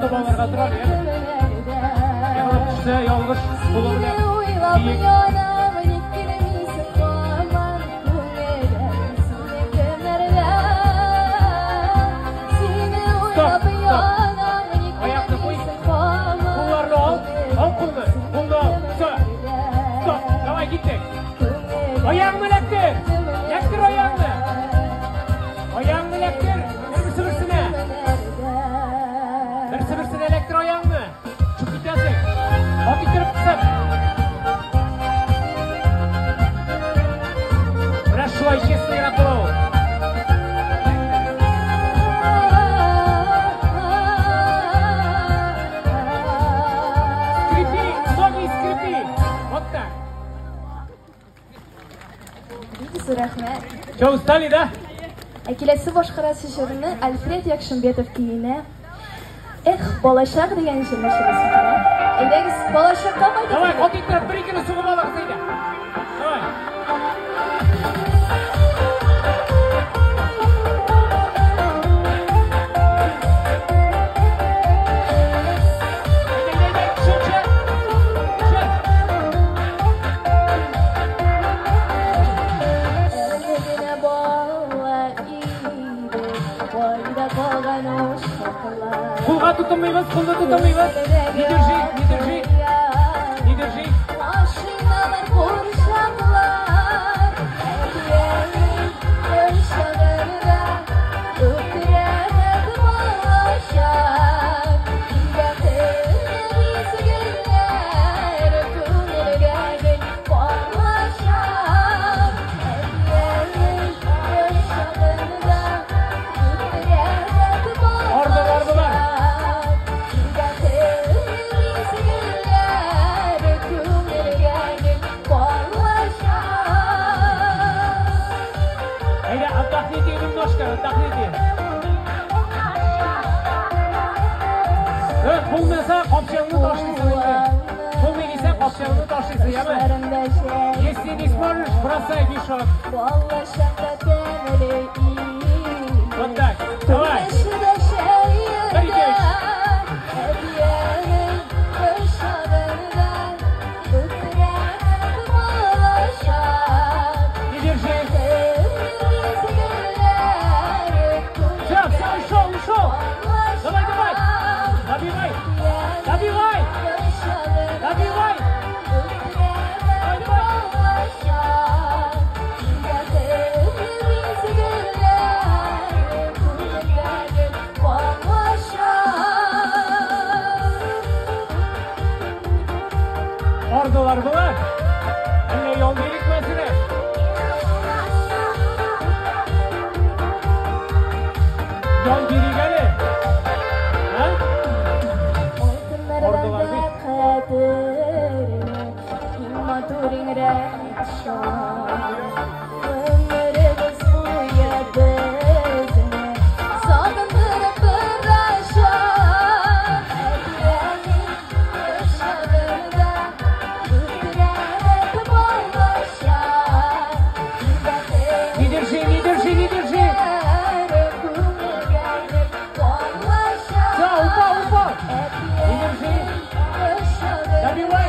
Тотып алырга тора, егылып төшсә, ялгыш кулы белән. Стоп, стоп. Аякны куй. Кулларны ал. Ал кулны. Кулны ал. Все. Стоп. Давай, киттек. Аягыңны эләктер. Эләктер аягыңны. Аягыңны эләктер. Берсе берсенә. Берсе берсенә эләктер аягыңны. Төшеп китәсең. Ат иттереп кысып. Менә шулай честныйрак була ул. Скрипи, ноги скрипи. Вот так. Бик зур рәхмәт. Че, устали, да? Ә киләсе башкарасы җырны Альфред Якшимбетов көенә Эх, балачак дигән җырны чыгасы килә. Әйдәгез, балачакка кайтып Давай, китик. ат иттереп бер икене сугып алыгыз әйдә. Давай. Әйдә, әйдә, әйдә, төшә, төшә. Төшә. Әле генә бала идек, кайда калган ул чаклар? Кулга тотынмыйбыз, кулны тотынмыйбыз. Не держи, не держи, не держи. Машиналар, курчаклар, әти-әни кочагында үкерәк балачак. Бәхетле мизгелләр күңелгә гел калачак. Әти-әни кочагында үкерәк Ардылар, ардылар. балачак. Бәхетле мизгелләр күңелгә гел калачак. Әйдә, отдохните немножко, отдохните. Булмаса, капчыгыңны ташлыйсың инде. Булмый дисәң, капчыгыңны ташлыйсың, яме? Если не сможешь, бросай мешок. Балачакта тәмле Вот так. Давай. Бер, ике, өч. Әти-әни кочагында үкерәк балачак. Не держи. Все, все, ушел, ушел. Давай, давай. Добивай. Добивай. Добивай. Давай, давай. Ардылар болар. Әллә ял бирикме әзрәк? Ял бирик әле. А? Ардылар бит. Кадерле, иң матур, иң рәхәт чак. Гомеребез буе безне сагындырып торачак. Әти-әни кочагында үкерәк балачак. Не держи, не держи, не держи. Все, упал, упал. Не держи. Добивай.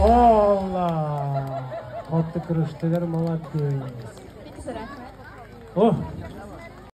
Алла! Каты көрәштеләр, молодец. Бик зур рәхмәт. О,